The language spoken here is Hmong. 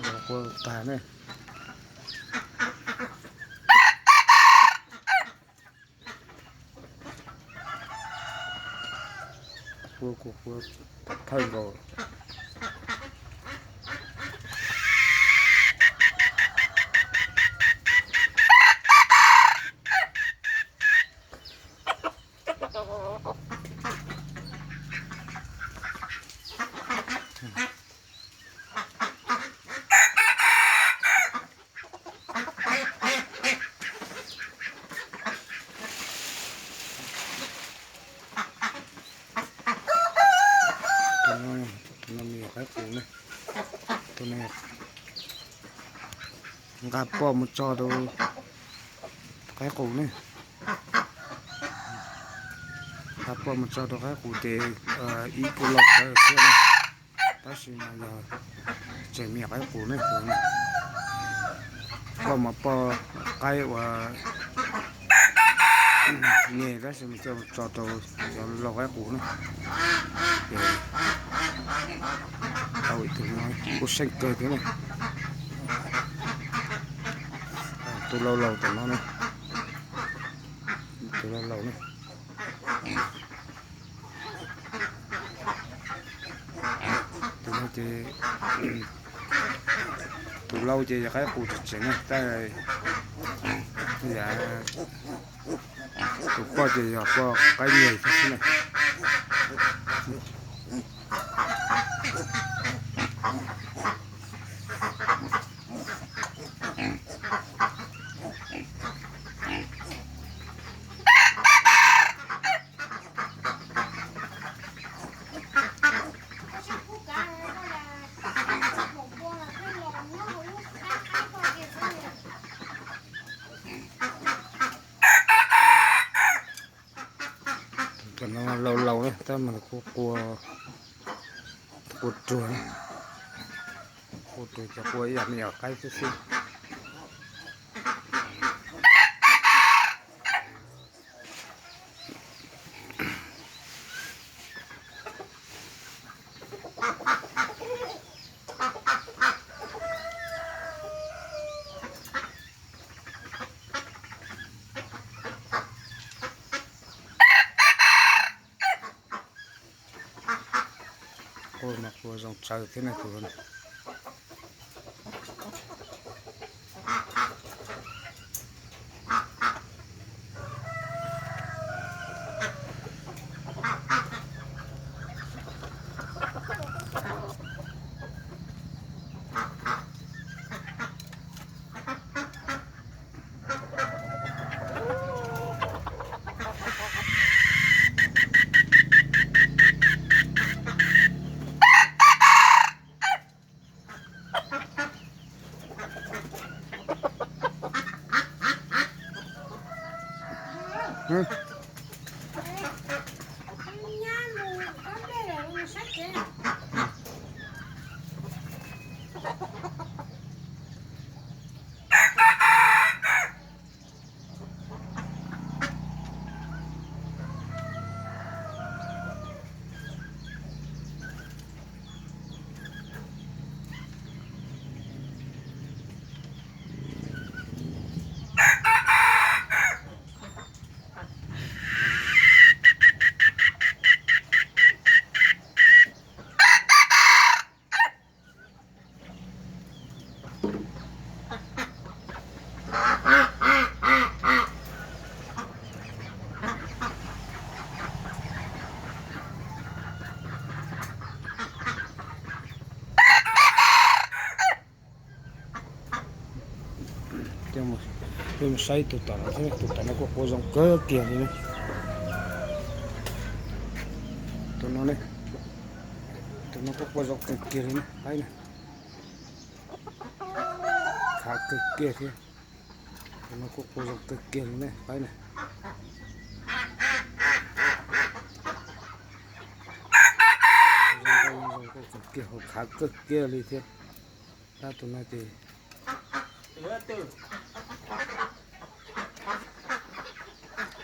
Los qua tag ne. Qua kuv qua thawj nkaus. Tus no, tus no me nyuam qaib qus ne. Tus no nqa poj mus tso rau qaib qus ne. Nqa poj mus tso rau qaib qus ces ib kuj loj kawg thiab na. Tab sis mas yog tseem me nyuam qaib qus ne. Poj mas poj qaib uas me tab sis mas coj tso rau cov laus qaib qus na. Ces tau ib tug no kuj seej kawg thiab na. Tus laus laus tom no na. Tus laus laus na. Tus no ces, tus laus ces yog qaib qus tseem tseem na, tab sis tus poj ces yog poj qaib me xwb na. Cov no laus laus na, tab mas kuj qua, qua ruag, qua ruag ces qua ib yam me nyuam qaib xwb xwb. Qua mas qua zoo tsawv thiab ne tus no. Peb mus saib tus tom no thiab, tus tom no kuj qua zoo kawg kiag li ne. Tus no ne, tus no kuj qua zoo kawg kiag li ne, qaib na. Khav kawg kiag thiab. Tus no kuj qua zoo kawg kiag li ne, qaib na. Zoo kawg kiag, khav kawg kiag li thiab. Tab tus no ces